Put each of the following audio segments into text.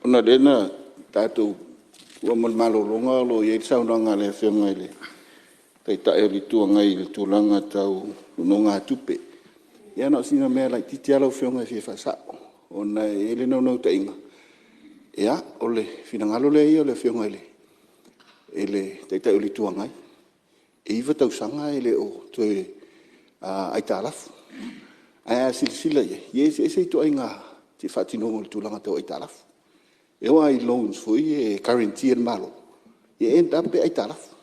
Ona o lea na tatou oo mai i le malologa o lo o i ai le saunoaga a le Afioga i le Taitai o le Itu Agai i le tulaga tau nonogatupe. Ia na o sina mea laitiiti lava lau Afioga e fia faasao ona e i ai le naunautaiga, ia o le finagalo lea ia o le Afioga i le Taitai o le Itu Agai, e 9 tausaga e le o toe aitalafu. Ae a silasila i ai, e eseese ituaiga faatinoga o le tulaga tau aitalafu. E oo lava i loans foi ia e guarantee e le Malo, e end up e aitalafu.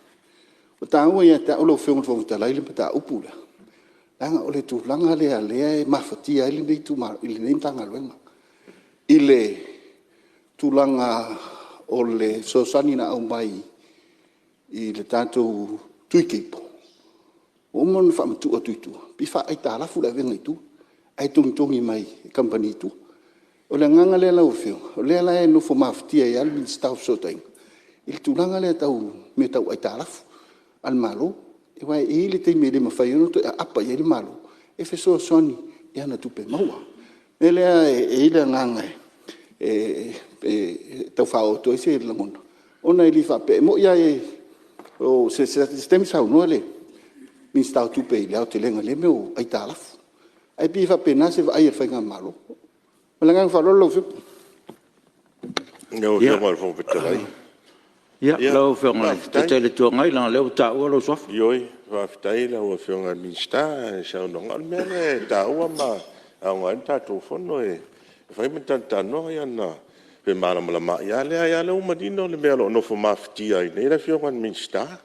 E taua ia te au lau Afioga i le Fofoga Fetalai le mataupu lea, leaga o le tulaga lea o lea e mafatia ai lenei Matagaluega i le tulaga o le fesoasoani na aumai i le tatou tui cable, ua uma ona faamatuu atu i tua, pei e faaaitalafu le avega i tua ae togitogi mai e kamupani i tua. O le agaga lea lau Afioga, o lea la e nofo mafatia ai lava le Minisita o Fesootaiga i le tulaga lea tau mea tau aitalafu a le Malo. Aua e i ai le taimi e le mafai ai ona toe aapa i ai le Malo e fesoasoani i ana tupe maua. O le mea lea e i ai le agaga e tau faaoo atu ai se lagona, ona e le faapea… E moni lava o se taimi saunoa le Minisita o Tupe i le aotelega o lea mea o aitalafu, ae pei e faapena se vaai a le faigamalo. Ma le agaga faaaloalo lau Afioga. Lau Afioga i le Fofoga Fetalai… Ia, lau Afioga i le Taitai o le Itu Agai leaga o lea ua taua lou suafa. Ioe, faafetai i lau Afioga i le Minisita i le saunoaga. O le mea lea e taua ma aoga ai le tatou Fono, e fai ma talatalanoa ona femalamalamaai lava lea. A o lea ua manino le mea o lo o nofo mafatia ai nei le Afioga i le Minisita.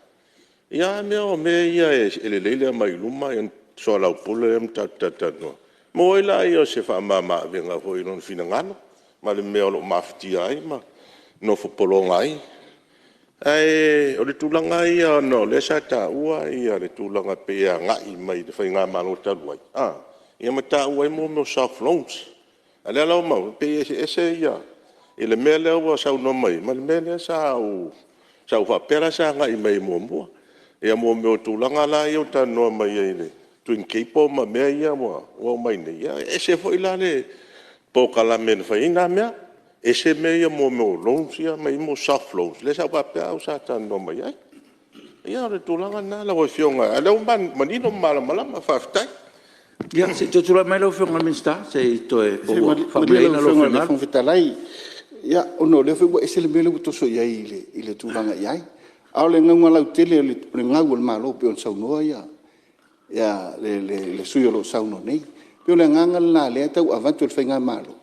Ia a o mea ia e lelei le aumai i luma ona soalaupule lea ma tatou talatalanoa, maua ai lea o se faamama-avega foi i lona finagalo ma le mea o lo o mafatia ai ma nofo pologa ai. Ae o le tulaga lava ia ona o lea sa taua le tulaga pei e agai mai i le faigamalo talu ai ia ma taua ai mea o soft loans. A o lea la ua maua, e pei e eseese le mea lea ua saunoa mai ai ma le mea lea sa ou faapea la sa agai mai ai muamua. Ia mo mea o tulaga la ia ua talanoa mai ai i le twin cable ma mea ia ua oo mai nei, ia e ese foi la le polokalame na fai ai na mea, ese mea ia mo mea o loans ia ma mea ia o soft loans, lea sa ou faapea au sa talanoa mai ai. Ia o le tulaga lena lau Afioga, a o lea ua manino ma malamalama. Faafetai. Ia, se i toe tulai mai lau Afioga i le Minisita po ua faamalieina Malie lau lou Afioga i le finagalo? Fofoga Fetalai, ia ona o lea foi ua ese le mea lea ua toso i ai i le tulaga i ai. A o le nauna lautele o le gau a le Malo pei ona saunoa le sui usufono o lo o saunoa nei. E pei o le agaga lena o lea e tau avatu e le faigamalo,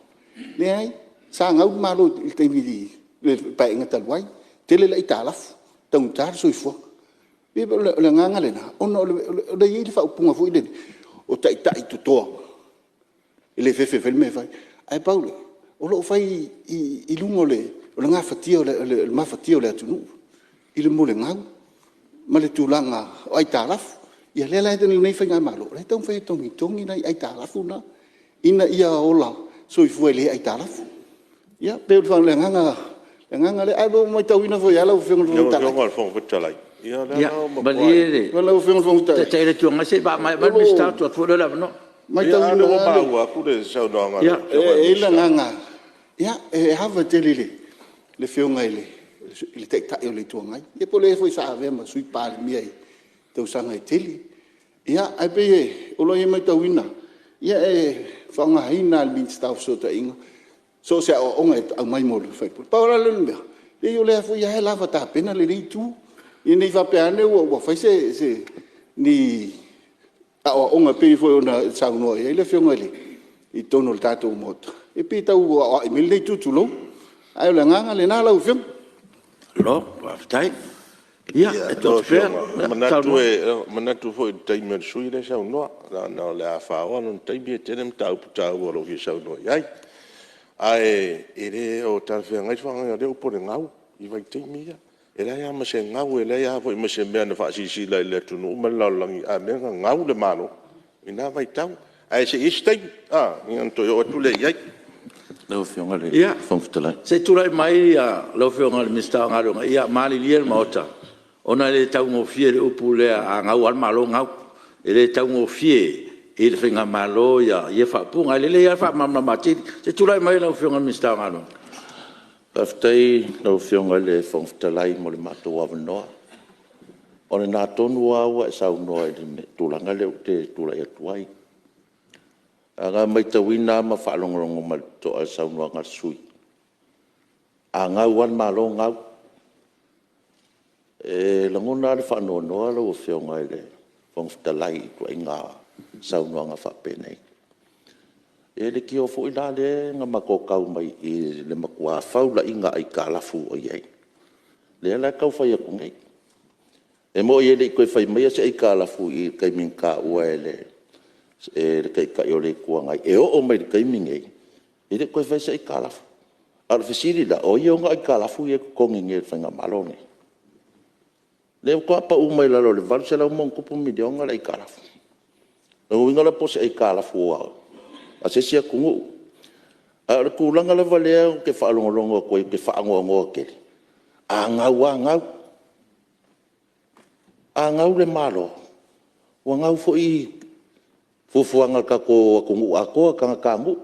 leai, sa gau le Malo i le taimi o le Paeaiga talu ai, tele le aitalafu, taugata le soifuaga. E pei o le agaga lena, ona o lea e i ai le faaupuga foi lele, o taitai totoa, e le fefe e fai le mea e fai. Ae pau lea, o lo o fai i luga o le mafatia o le atunuu i le mea o le gau ma le tulaga o aitalafu. Ia lea la e i lenei faigamalo, o lea e taumafai e togitogi nai aitalafu na ina ia ola soifua e le aitalafu. Ia pei o le agaga lea, ae ua ou maitauina foi lava lau Afioga i le Fofoga Fetalai, Fetalai, ia o lea la ua matua… Malie le Lau Afioga i le Fofoga Fetalai, Taitai o le Itu Agai se i faamaea mai o le Minisita lo ona tuu atu foi lea o le avanoa. o matauina lava le e i ai le agaga, e ava tele i le Afioga i le Taitai o le Itu Agai, ia po o le foi sa avea ma Sui Palemia i tausaga e tele. Ia, ae pei o lo o matauina lava, e faaaogaina lava e le Minisita o Fesootaiga so o se aoaoga e aumai mo sui usufono. Pau la lea o le mea, leai o lea foi lava e lava tapena lenei itu, ina ne i faapea ane ua fai ni aoaoga pei foi ona e saunoa i ai le Afioga i totonu o le tatou Maota, e pei e tau aoai mai lenei itu, tulou. Ae o le agaga lena lau Afioga. Malo faafetai. Ia, e Lau Afioga, e manatu foi i le taimi o le sui usufono lea e saunoa, leaga o le a faoa lona taimi, e tele mataupu taua o lo o fia saunoa i ai. Ae le o talafeagai le faaaogaina o lea upu o le gau i vaitaimi ia. E leai lava ma se gau, e leai lava foi ma se mea na faasilasila i le atunuu ma le lalolagi a mea na gau le Malo i na vaitau. Ae se i i ai se taimi ona toe oo atu lea i ai. Ia, se i tulai mai lau Afioga i le Minisita o Galuega. Ia malilie le Maota, ona e le taugofie le upu lea a gau lava le Malo gau. E le taugofie i le faigamalo ia faaupuga. Ae lelei lava le faamalamalama atili. Se i tulai mai lau Afioga i le Minisita o Galuega. Faafetai i lau Afioga i le Fofoga Fetalai mo le matou avanoa. O lena tonu lava ua e saunoa i le tulaga lea ou te tulai atu ai. Ae na matauina lava ma faalogologo ma le totoa i le saunoaga a le sui usufono, a gau lava le Malo gau. E lagona lava le faanoanoa lau Afioga i le Fofoga Fetalai i ituaiga saunoaga faapenei. E leitioa foi la lea na matou tau mai i i le matua faulaiga aitalafu ua i ai, lea la e tau fai atu nei. E moni e le i toe fai maia se aitalafu i le taimi na taua e le Taitai o le Itu Agai e oo mai i le taimi lenei, e le i toe faia se aitalafu. A o le fesili la, o ai e ona aitalafu ia e totogi nei e le faigamalo lenei? Lea faatoa pau mai lalo i le $800+ miliona le aitalafu. O lona uiga la po o se aitalafu a se isi atunuu. A o le tulaga lava lea ou te faalogologo atu ai ou te faanoanoa tele, a gau lava gau. A gau le Malo, ua gau foi fuafuaga a le tatou atunuu atoa, tagatanuu.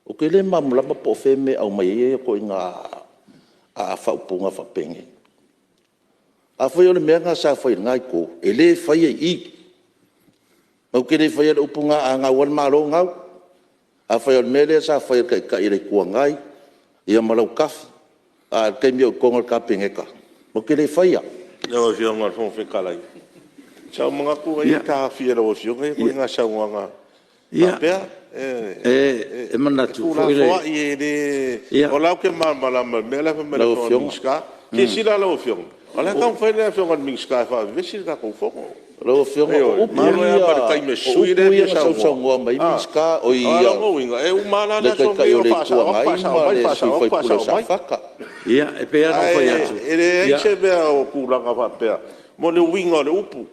Ou te le malamalama po o fea e aumai ai ia ituaiga faaupuga faapenei. Afai o le mea lena sa fai e lena itu, e le faia i i. Matou te le faia le upu lena, a gau lava le Malo gau. Afai o le mea lea sa fai e le Taitai o le Itu Agai ia ma Lautafi a o le taimi o i totonu o le Kapeneta, matou te le faia. Lau Afioga i le Fofoga Fetalai, sa ou manatu ai e taofi e lau Afioga ia ituaiga saunoaga faapea. E E manatu foi lele… Tuulafoai e le… O la ou te malamalama i le mea la e fai mai le Lau Afioga i le Minisita. Silasila lau Afioga, o la e taumafai le Afioga i le Minisita e faavevesi le tatou Fono. Lau Afioga Ioe, o upu ma alu ai lava ma le taimi ia o le sui usufono lea e na fia sausaunoa saunoa. mai ai Minisita, oi A o lona uiga, e uma lava la le le aso Taitai lenei o o le Itu faasao atu, Agai faasao ma mai, le sui faasao atu, usufono o faasao mai. Safata. Ae e leai se mea o tulaga faapea mo le uiga o le upu.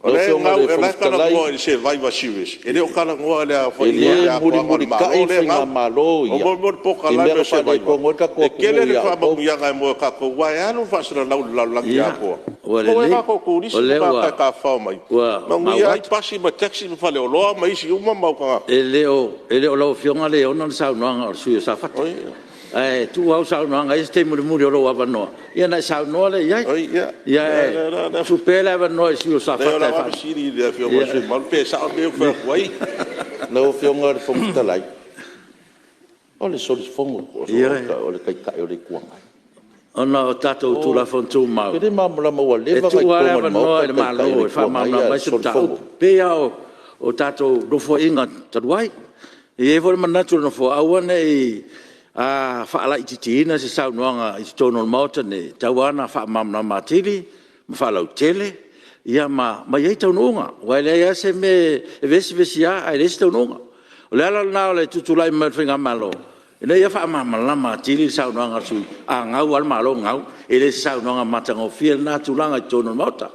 O Lau la e Afioga i gau, le o la Fofoga e Fetalai, talanoa i le Survivor Series, e le o talanoa i le e aofaiga le o le mulimulitai Malo le lea e gau. faigamalo O ia mea o le i mea polokalame o na le Survivor, faaletonu ai le tatou e atunuu tele le ia outou. faamanuiaga mo tatou aua e alu le faasalalau i le lalolagi atoa, maua ai tatou turisi ma tagata e tafafao mai, manuia ai pasi ma taxi ma faleoloa ma isi uma mau tagata. E le o lau Afioga lea e ona le saunoaga o le sui usufono o Safata. Ae tuu au saunoaga e i ai se taimi mulimuli o lou avanoa ona e saunoa lea i ai. Ae tuu pea le avanoa i le sui usufono o Leai, o Safata e lau lava fesili i le Afioga i le sui usufono mamalu pe sao le mea lea ou te fai atu ai. Lau Afioga i le Fofoga Fetalai, o le solifono o le Taitai o le Itu Agai. Ona o tatou Tulafono Tumau, Ou te le malamalama ua e leva ona i tuu lava le totonu o le avanoa Maota i le le Taitai o Malo le e Itu Agai faamalamalama ae ai se solifono. mataupu. E pei lava o tatou Nofoaiga talu ai. E i ai foi le manatu o le Nofoa, aua ne i faalaitiitiina se saunoaga i totonu o le Maota lenei, e tatau lava ona faamalamalama atili ma faalautele ma i ai taunuuga. Aua e leai lava se mea e vevesi vevesi a ae leai se taunuuga. O le ala lena o le tutulai mai o le faigamalo, ina ia faamalamalama atili le saunoaga a le sui usufono, a gau lava le Malo, gau. E le o se saunoaga matagofie lena tulaga i totonu o le Maota.